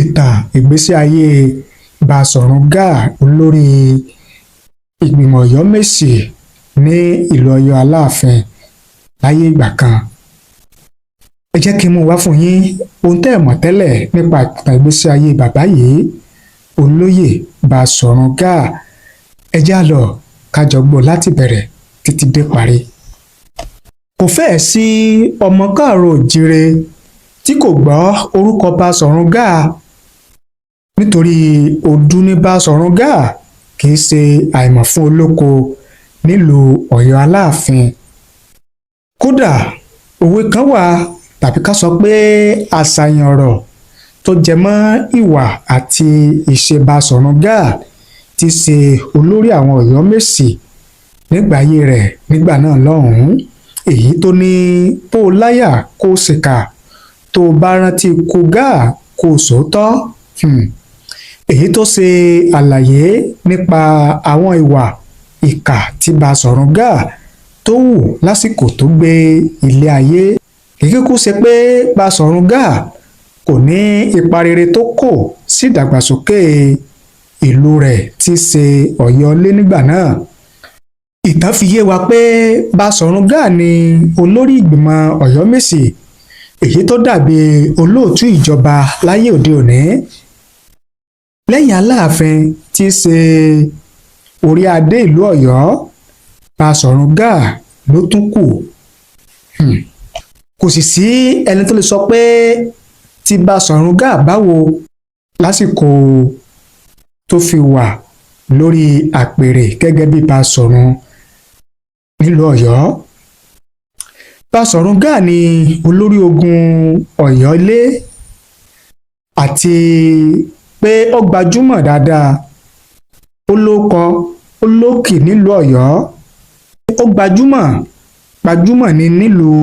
Ìtàn ìgbésí ayé Báṣọ̀run Gáà, olórí ìgbìmọ̀ Ọ̀yọ́mèsì ní ìlú Ọ̀yọ́ Aláàfin láyé ìgbà kan. Ẹ jẹ́ kí n mú wá fún yín ohun tẹ́ ẹ̀ mọ̀ tẹ́lẹ̀ nípa ìtàn ìgbésí ayé bàbá yìí, olóyè Báṣọ̀run Gáà. Ẹ já lọ ká jọ gbọ́ láti bẹ̀rẹ̀ títí dé parí. Kò fẹ́ẹ̀ sí ọmọ káàárọ̀ oòjíire tí kò gbọ́ orúkọ Báṣọ̀run Gáà, nítorí ọdún ní Báṣọ̀run Gáà kì í ṣe àìmọ̀ fún olóko nílùú Ọ̀yọ́ Aláàfin. Kódà, òwe kan wà, tàbí ká sọ pé àṣàyàn ọ̀rọ̀ tó jẹ mọ́ ìwà àti ìṣe Báṣọ̀run Gáà tí í ṣe olórí àwọn Ọ̀yọ́mèsì nígbà ayé rẹ̀ nígbà náà lọ́hùn-ún, èyí tó ní bó o láyà kó o ṣèkà, tó o bá rántí ikú Gáà, kó o sòótọ́. Èyí tó ṣe àlàyé nípa àwọn ìwà ìkà tí Báṣọ̀run Gáà tó hù lásìkò tó gbé ilé ayé. Kì í kúkú ṣe pé Báṣọ̀run Gáà kò ní ipa rere tó kó sí ìdàgbàsókè ìlú rẹ̀ tí í ṣe Ọ̀yọ́lé nígbà náà. Ìtàn fi yé wa pé Báṣọ̀run Gáà ní olórí ìgbìmọ̀ Ọ̀yọ́mèsì, èyí tó dàbí olóòtú ìjọba láyé òde òní lẹ́yìn Aláàfin tí í ṣe orí adé ìlú Ọ̀yọ́. Báṣọ̀run Gáà ló tún kù. Kò sì sí ẹni tó lè sọ pé tí Báṣọ̀run Gáà báwo lásìkò tó fi wà lórí àpèrè gẹ́gẹ́ bí Báṣọ̀run nílùú Ọ̀yọ́. Báṣọ̀run Gáà ní olórí ogun Ọ̀yọ́ ilé, àti pé ó gbajúmọ̀ dáadáa, ó lóko, ó lókì nílùú Ọ̀yọ́. Ó gbajúmọ̀ gbajúmọ̀ ní nílùú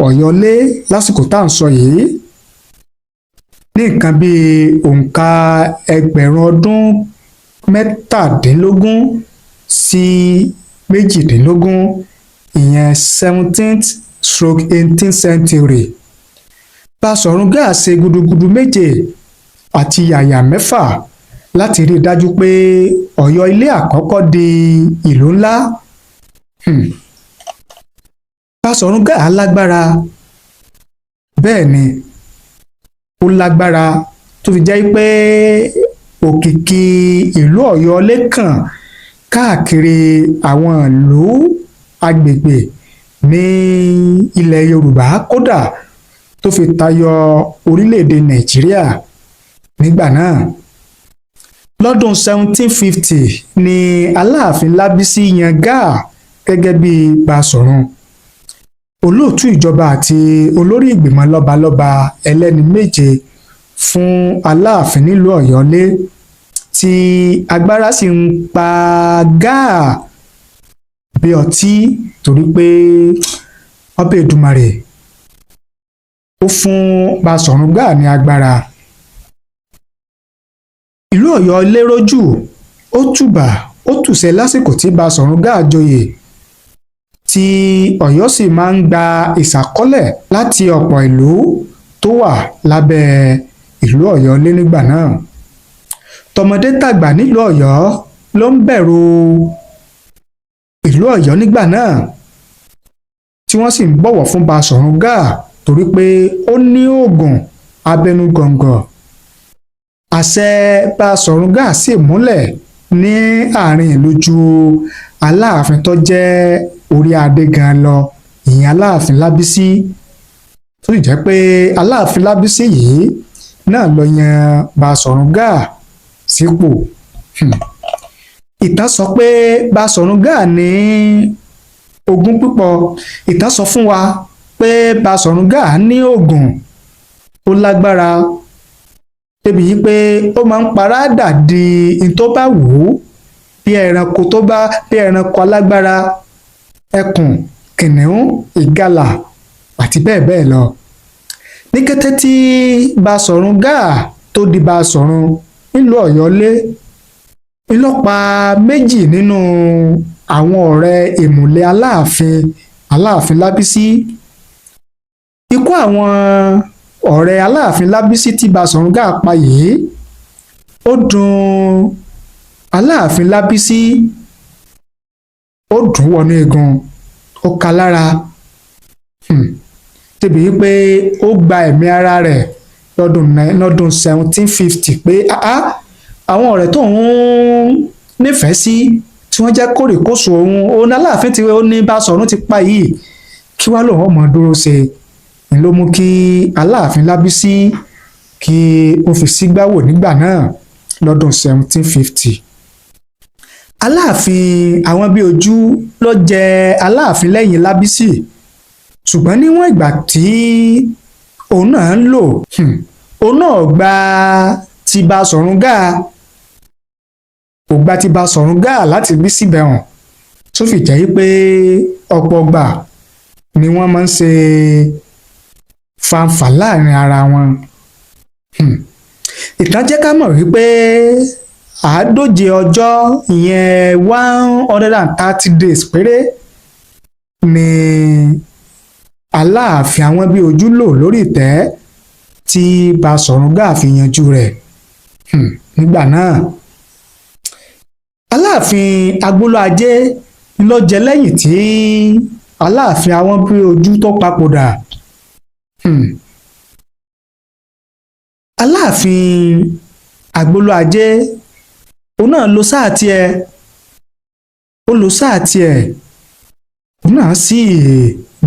Ọ̀yọ́lé lásìkò tá à ń sọ yìí, ní nǹkan bíi òǹkà 17 ọdún sí 18, ìyẹn 17th/18th century. Báṣọ̀run Gáà ṣe gudugudu méje àti yàyà mẹ́fà láti rí i dájú pé Ọ̀yọ́ ilé àkọ́kọ́ di ìlú ńlá. Báṣọ̀run Gáà lágbára. Bẹ́ẹ̀ ni, ó lágbára tó fi jẹ́ pé òkìkí ìlú Ọ̀yọ́ lè kàn káàkiri àwọn ìlú agbègbè ní ilẹ̀ Yorùbá, kódà tó fi tayọ orílẹ̀-èdè Nàìjíríà nígbà náà. Lọ́dún 1750 ni Aláàfin Lábísí yan Gáà gẹ́gẹ́ bí Báṣọ̀run, olóòtú ìjọba àti olórí ìgbìmọ̀ lọ́balọ́ba ẹlẹ́ni méje fún Aláàfin nílùú Ọ̀yọ́lé, tí agbára sì ń pa Gáà bí ọtí, torí pé ọbẹ̀ Èdùmàrè ó fún Báṣọ̀run Gáà ní agbára. Ìlú Ọ̀yọ́ lérójú, ó tùbà, ó tùṣẹ lásìkò tí Báṣọ̀run Gáà joyè, tí Ọ̀yọ́ sì máa ń gba ìṣàkọọ́lẹ̀ láti ọ̀pọ̀ ìlú tó wà lábẹ́ ìlú Ọ̀yọ́lé nígbà náà. Tọmọdé tàgbà nílùú Ọ̀yọ́ ló ń bẹ̀rù ìlú Ọ̀yọ́ nígbà náà, tí wọ́n sì ń bọ̀wọ̀ fún Báṣọ̀run Gáà, torí pé ó ní oògùn abẹnugọ̀ngọ̀. Àṣẹ Báṣọ̀run Gáà sì múlẹ̀ ní àárín ìlú ju Aláàfin tó jẹ́ orí adé gan lọ, ìyẹn Aláàfin Lábísí, tó sì jẹ́ pé Aláàfin Lábísí yìí náà ló yan Báṣọ̀run Gáà sípò. Ìtàn sọ pé Báṣọ̀run Gáà ní ogún púpọ̀. Ìtàn sọ fún wa pé Báṣọ̀run Gáà ní oògùn, ó lágbára débi yìí pé ó máa ń paradà di n tó bá wù ú, bí ẹranko tó bá, bí ẹranko alágbára, ẹkùn, kìnìún, ìgalà àti bẹ́ẹ̀ bẹ́ẹ̀ lọ. Ní kété tí Báṣọ̀run Gáà tó di Báṣọ̀run nílùú Ọ̀yọ́lé, ló pa méjì nínú àwọn ọ̀rẹ́ ìmùlẹ̀ Aláàfin, Aláàfin Lábísí. Ikú àwọn Ọ̀rẹ́ Aláàfin Lábísí tí Basọ̀run Gáà pa yìí, ó dùn Aláàfin Lábísí, ó dùn wọnú eegun, ó ka lára, débi wípé ó gba ẹ̀mí ara rẹ̀ lọ́dún 1750 pé àwọn ọ̀rẹ́ tóun nífẹ̀ẹ́ sí tí wọ́n jẹ́ kórìkósù òun, òun Aláàfin tí ó ní Basọ̀run ti pa yìí, kí wá lòun ọmọ dúró ṣe ni ló mú kí Aláàfin Lábísí kí ó fi sígbà wò nígbà náà lọ́dún 1750. Aláàfin àwọn bíi ojú ló jẹ Aláàfin lẹ́yìn Lábísí, ṣùgbọ́n níwọ̀n ìgbà tí òun náà ń lò, òun náà gba ti Basọ̀run Gáà, kò gba ti Basọ̀run Gáà láti bí síbẹ̀ hàn, tó fi jẹ́ pé ọ̀pọ̀ gbà ni wọ́n máa ń ṣe fanfà láàrin ara wọn. Ìtàn jẹ́ ká mọ̀ wípé 150 ọjọ́, ìyẹn 130 days péré ni Aláàfin àwọn bíi ojú lò lórí ìtẹ́ tí Basọ̀run Gáà fi yanjú rẹ̀ nígbà náà. Aláàfin Agbóló Ajé ló jẹ lẹ́yìn tí Aláàfin àwọn bíi ojú tó papòdà. Aláàfin Agbóló Ajé, òun náà lo sáà tiẹ̀, ó lo sáà tiẹ̀, òun náà sì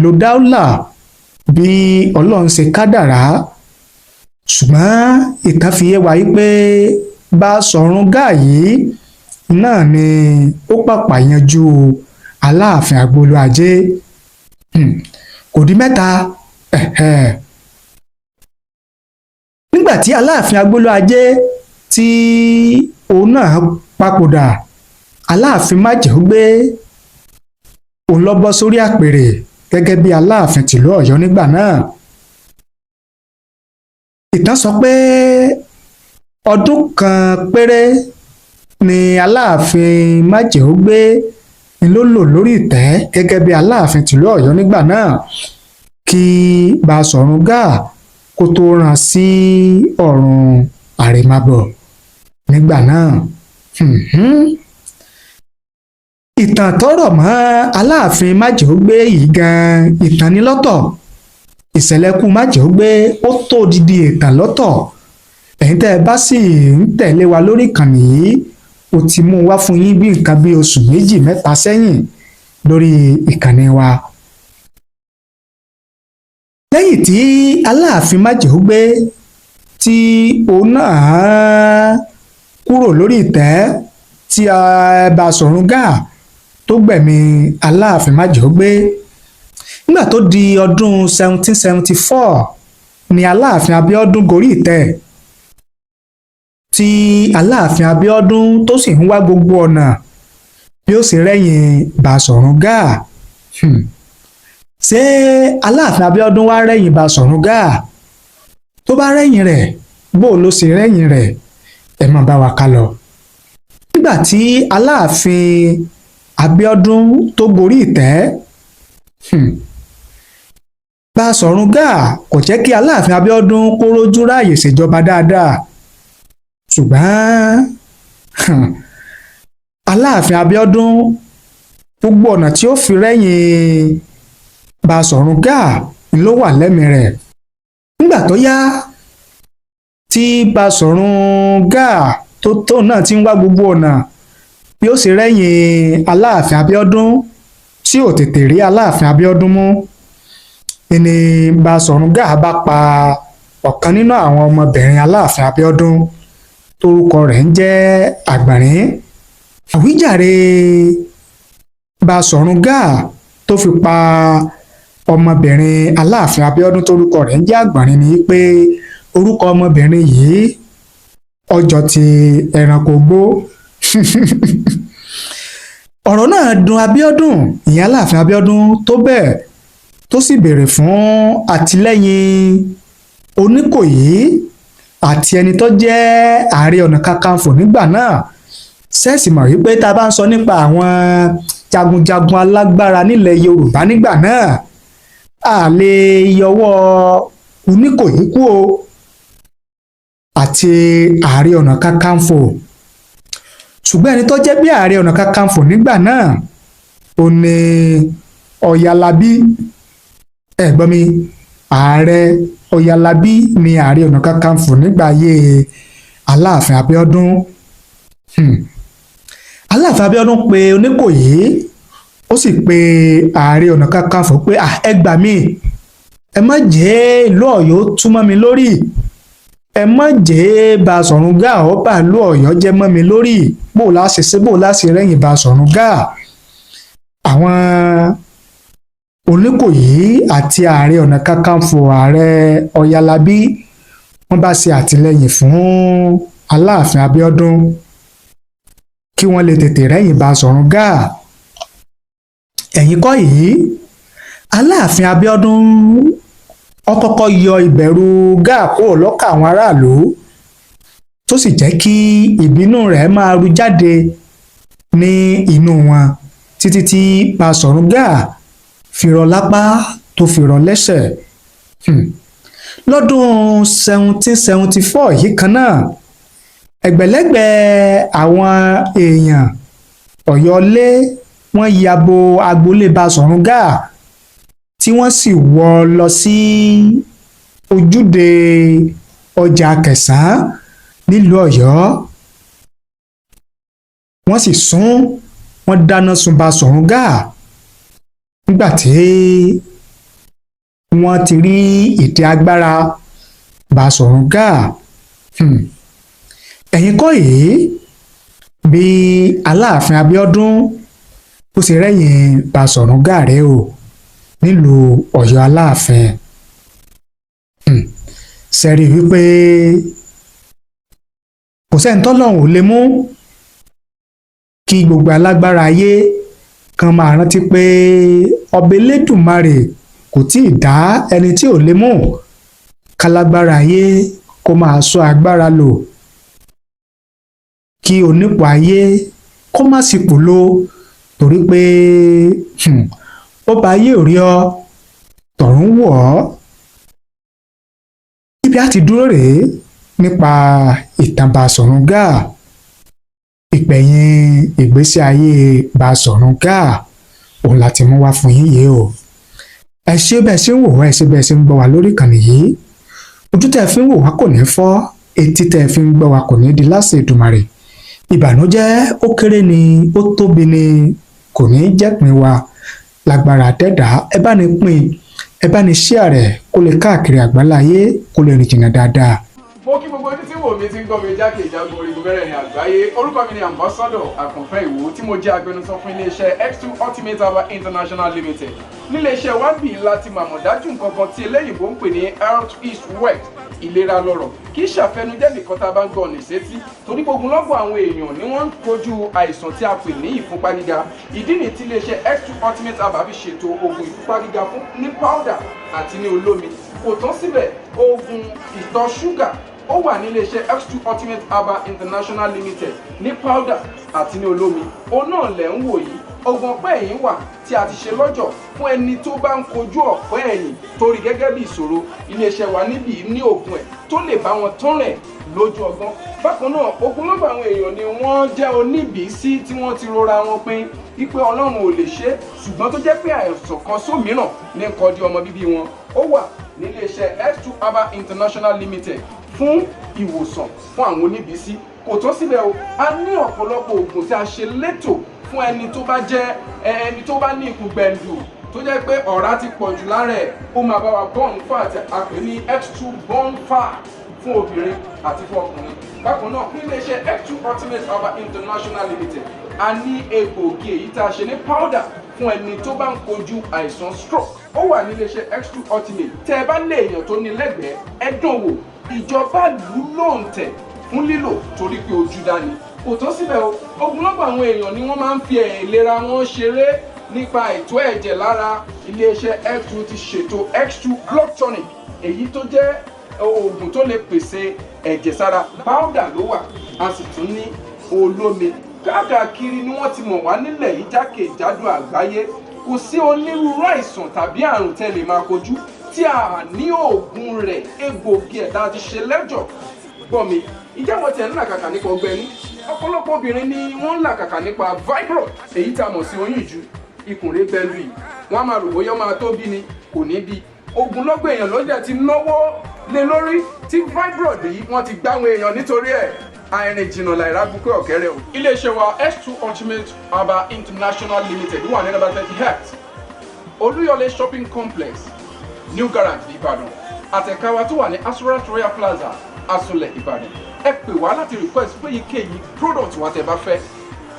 lo dáúlà bí Ọlọ́run ṣe kádàrá. Ṣùgbọ́n ìtàn fi yé wa wípé Basọ̀run Gáà yìí náà ni ó pàpà yanjú Aláàfin Agbóló Ajé. Kò di mẹ́ta. Nígbà tí Aláàfin Agbóló Ajé tí òun náà papòdà, Aláàfin Májẹ̀ógbé òun lọ bọ́ sórí àpèrè gẹ́gẹ́ bí Aláàfin tìlú Ọ̀yọ́ nígbà náà. Ìtàn sọ pé ọdún kan péré ni Aláàfin Májẹ̀ógbé ni ló lò lórí ìtẹ́ gẹ́gẹ́ bí Aláàfin tìlú Ọ̀yọ́ nígbà náà kí Basọ̀run Gáà kó tó rán sí ọ̀run àrèmábọ̀ nígbà náà. Ìtàn tọ́rọ̀ mọ́ Aláàfin Májẹ̀ógbé yìí gan, ìtàn ní lọ́tọ̀. Ìṣẹ̀lẹ̀ ikú Májẹ̀ógbé, ó tó odidi ìtàn lọ́tọ̀. Ẹ̀yin tẹ́ ẹ bá sì ń tẹ̀lé wa lórí ìkànnì yìí, ó ti mú un wá fún yín bí nǹkan bí oṣù méjì mẹ́ta sẹ́yìn lórí ìkànnì wa. Lẹ́yìn tí Aláàfin Májẹ̀ógbé tí òun náà kúrò lórí ìtẹ́, tí Basọ̀run Gáà tó gbẹ̀mí Aláàfin Májẹ̀ógbé, nígbà tó di ọdún 1774 ni Aláàfin Abíọ́dún gorí ìtẹ́, tí Aláàfin Abíọ́dún tó sì ń wá gbogbo ọ̀nà bí ó sì rẹ́yìn Basọ̀run Gáà. Ṣé Aláàfin Abíọ́dún wá rẹ́yìn Basọ̀run Gáà? Tó bá rẹ́yìn rẹ̀, bó ló ṣe rẹ́yìn rẹ̀? Ẹ máa bá wa ká lọ. Nígbà tí Aláàfin Abíọ́dún tó gorí ìtẹ́, Basọ̀run Gáà kò jẹ́ kí Aláàfin Abíọ́dún kó rójú ráàyè ṣèjọba dáadáa. Ṣùgbọ́n Aláàfin Abíọ́dún, gbogbo ọ̀nà tí ó fi rẹ́yìn Basọ̀run Gáà ló wà lẹ́mìí rẹ̀. Nígbà tó yá tí Basọ̀run Gáà tó tóun náà ti ń wá gbogbo ọ̀nà bí ó ṣe rẹ́yìn Aláàfin Abíọ́dún, tí ò tètè rí Aláàfin Abíọ́dún mú, ní Basọ̀run Gáà bá pa ọ̀kan nínú àwọn ọmọbìnrin Aláàfin Abíọ́dún torúkọ rẹ̀ ń jẹ́ Àgbọ̀nrín. Àwíjàre Basọ̀run Gáà tó fi pa ọmọbìnrin Aláàfin Abíọ́dún torúkọ rẹ̀ ń jẹ́ Àgbọ̀nrín ni pé orúkọ ọmọbìnrin yìí ọjọ́ ti ẹranko gbó. Ọ̀rọ̀ náà dùn Abíọ́dún, ìyẹn Aláàfin Abíọ́dún, tó bẹ́ẹ̀ tó sì béèrè fún àtìlẹ́yìn Oníkòyí àti ẹni tó jẹ́ Ààrẹ Ọ̀nà Kakanfò nígbà náà. Ṣẹ́ẹ̀sì mọ̀ wípé tá a bá ń sọ nípa àwọn jagunjagun alágbára nílẹ̀ Yorùbá nígbà náà, a lè yọwọ́ Oníkòyí kú o, àti Ààrẹ Ọ̀nà Kakanfò. Ṣùgbọ́n ẹni tó jẹ́ bí Ààrẹ Ọ̀nà Kakanfò nígbà náà ó ní Ọ̀yálábí. Ẹ̀gbọ́n mi, Ààrẹ Ọ̀yálábí ni Ààrẹ Ọ̀nà Kakanfò nígbà ayé Aláàfin Abíọ́dún. Aláàfin Abíọ́dún pe Oníkòyí, ó sì pe Ààrẹ Ọ̀nà Kakanfò pé, "Ẹ gbà mí, ẹ má jẹ́ ìlú Ọ̀yọ́ tú mọ́ mi lórí, ẹ má jẹ́ Basọ̀run Gáà ó bà ìlú Ọ̀yọ́ jẹ́ mọ́ mi lórí. Bó o láṣẹ ṣe, bó o láṣẹ rẹ́yìn Basọ̀run Gáà?" Àwọn Oníkòyí àti Ààrẹ Ọ̀nà Kakanfò, Ààrẹ Ọ̀yálábí, wọ́n bá ṣe àtìlẹ́yìn fún Aláàfin Abíọ́dún kí wọ́n lè tètè rẹ́yìn Basọ̀run Gáà. Ẹ̀yìn kọ́ yìí, Aláàfin Abíọ́dún ó kọ́kọ́ yọ ìbẹ̀rù Gáà kúrò lọ́kàn àwọn aráàlú, tó sì jẹ́ kí ìbínú rẹ̀ máa ru jáde ní inú wọn títí tí Basọ̀run Gáà fi rọ lápá tó fi rọ lẹ́sẹ̀. Lọ́dún 1774 yìí kan náà, ẹgbẹ̀lẹ́gbẹ̀ àwọn èèyàn Ọ̀yọ́lé wọ́n ya bo agboolé Basọ̀run Gáà, tí wọ́n sì wọ́ lọ sí ojúde ọjà Kẹsàn-án nílùú Ọ̀yọ́. Wọ́n sì sún, wọ́n dáná sun Basọ̀run Gáà nígbà tí wọ́n ti rí ìdí agbára Basọ̀run Gáà. Ẹ̀yin kọ́ yìí, bí Aláàfin Abíọ́dún ó sì rẹ́yìn Basọ̀run Gáà rèé o nílùú Ọ̀yọ́ Aláàfin. Sẹ́rí wípé kò sẹ́ni tọ́lọ́run ò lè mú. Kí gbogbo alágbára ayé kan máa rántí pé ọba Elédùmarè kò tí ì dá ẹni tí ò lè mú. Kálágbára ayé kó máa sọ agbára lò, kí onípò ayé kó má sì pò lò, torí pé ọba ayé ò rí ọ, tọ̀run wọ̀ ọ́. Ibi á ti dúró rèé nípa ìtàn Basọ̀run Gáà. Ìgbẹ̀yìn ìgbésí ayé Basọ̀run Gáà òun láti mú wá fún yín yìí o. Ẹ ṣé bẹ́ẹ̀ ṣe ń wò wá, ẹ ṣé bẹ́ẹ̀ ṣe ń gbọ́ wá lórí ìkànnì yìí. Ojú tẹ́ ẹ fi ń wò wá kò ní fọ́, etí tẹ́ ẹ fi ń gbọ́ wá kò ní di láṣẹ Èdùmàrè. Ìbànújẹ́, ó kéré ni, ó tóbi ni, kò ní jẹ́pin wa lágbára dẹ́dàá. Ẹ bá ní pín, ẹ bá ní share rẹ̀ kó lè káàkiri àgbáláyé, kó lè rìn jìnnà dáadáa. Mo kí gbogbo ojú tí wò mí, tí ń gbọ́ mi jákèjádò orígun mẹ́rẹ̀ẹ̀rin àgbáyé. Orúkọ mi ni Ambassador Àkànfẹ́ Ìwò, tí mo jẹ́ agbẹnusọ fún iléeṣẹ́ X2 Ultimate Herbal International Limited. Níléeṣẹ́ wa ń bì láti màmọ̀ dájú nǹkan kan tí eléyìnbó ń pè ní health is wealth, ìlera lọ́rọ̀. Kì í ṣàfẹnujẹ́ nìkan tá a bá ń gbọ́ ọ̀nà ìsétí, torí gbogbo lọ́gbọ̀ àwọn èèyàn ni wọ́n ń kojú àìsàn tí a pè ní ìfúnpá gíga. Ìdí nìyí tí iléeṣẹ́ X2 Ultimate Herbal fi ṣètò oògùn ìfúnpá gíga fún ní powder àti ní olómi. Kò tán síbẹ̀, oògùn ìtọ̀ ṣúgà ó wà ní iléeṣẹ́ X2 Ultimate Herbal International Limited ní powder àti ní olómi. Òun náà lẹ̀ ń wò yìí. Oògùn ọ̀pẹ́ ẹ̀yìn wà tí a ti ṣe lọ́jọ̀ fún ẹni tó bá ń kojú ọ̀pẹ́ ẹ̀yìn torí gẹ́gẹ́ bí ìṣòro. Iléeṣẹ́ wa níbí ní oògùn ẹ̀ tó lè bá wọn tán rẹ̀ lójú ọgbọ́n. Bákan náà, ogunlọ́gọ̀ àwọn èèyàn ni wọ́n jẹ́ oníbìísí tí wọ́n ti rora wọn pin wípé Ọlọ́run ò lè ṣe é, ṣùgbọ́n tó jẹ́ pé àìsàn kan sómìíràn ní nǹkan di ọmọ bíbí wọn. Ó wà níléeṣẹ́ X2 Herbal International Limited fún ìwòsàn fún àwọn oníbìísí. Kò tó síbẹ̀ o, a ní ọ̀pọ̀lọpọ̀ oògùn tí a ṣe létò fún ẹni tó bá jẹ́ ẹni tó bá ní ikùn gbẹ̀ǹdù, tó jẹ́ pé ọ̀rá ti pọ̀ jù lára ẹ̀. Ó máa bá wa burn fat, a pè ní X2 burn fat, fún obìnrin àti fún ọkùnrin. Bákan náà, ní iléeṣẹ́ X2 Ultimate Herbal International Limited, a ní egbòogi èyí tá a ṣe ní powder fún ẹni tó bá ń kojú àìsàn stroke. Ó wà ní iléeṣẹ́ X2 Ultimate. Tẹ́ ẹ bá lé èèyàn tó ní lẹ́gbẹ̀ẹ́, ẹ dán wò. Ìjọba lù ú lóǹtẹ̀ fún lílò torí pé ojú dání. Kò tó síbẹ̀ o, ogunlọ́gọ̀ àwọn èèyàn ni wọ́n máa ń fi ìlera wọn ṣeré nípa ètò ẹ̀jẹ̀ lára. Iléeṣẹ́ X2 ti ṣètò X2 blood tonic, èyí tó jẹ́ oògùn tó lè pèsè ẹ̀jẹ̀ sára. Powder ló wà, a sì tún ní olómi. Káàkiri ni wọ́n ti mọ̀ wá nílẹ̀ yìí, jákèjádò àgbáyé. Kò sí onírúurú àìsàn tàbí àrùn tẹ́ lè máa kojú tí Tí a ní oògùn rẹ̀, egbògi ẹ̀ tá a ti ṣe lẹ́jọ̀. Gbọ́ mi, ìjẹ́ wọ́n tiẹ̀ ń làkàkà nípa ọgbẹ́ inú? Ọ̀pọ̀lọpọ̀ obìnrin ni wọ́n ń làkàkà nípa fibroid, èyí tá a mọ̀ sí oyún ìju. Ikùn rẹ̀ bẹ́ẹ̀ lù yìí, wọ́n á máa rò bóyá ó máa tó bí ni, kò ní bí. Ogunlọ́gbọ̀ èèyàn ló dẹ̀ ti náwó lé lórí tí fibroid yìí, wọ́n ti gbáwọn èèyàn nítorí ẹ̀. Àìrìn jìnnà làìrá bukú ọ̀kẹ́rẹ́ o. Iléeṣẹ́ wa, S2 Ultimate Herbal International Limited, wà ní number 38, Olúyọ̀lé Shopping Complex, New Garage, Ìbàdàn, àtẹ̀ka wa tó wà ní Asurat Royal Plaza, Asunlẹ̀, Ìbàdàn. Ẹ pè wá láti request fún èyíkéyìí product wa tẹ́ bá fẹ́: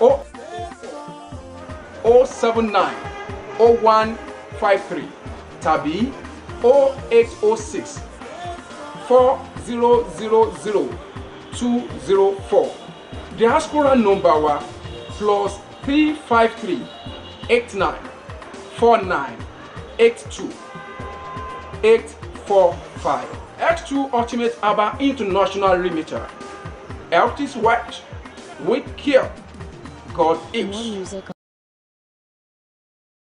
o 079 0153 tàbí 0806 4000 204. Diaspora number wa, +353 89 49 82 845. X2 Ultimate Herbal International Limited. Health is wealth. With care, God More is. music.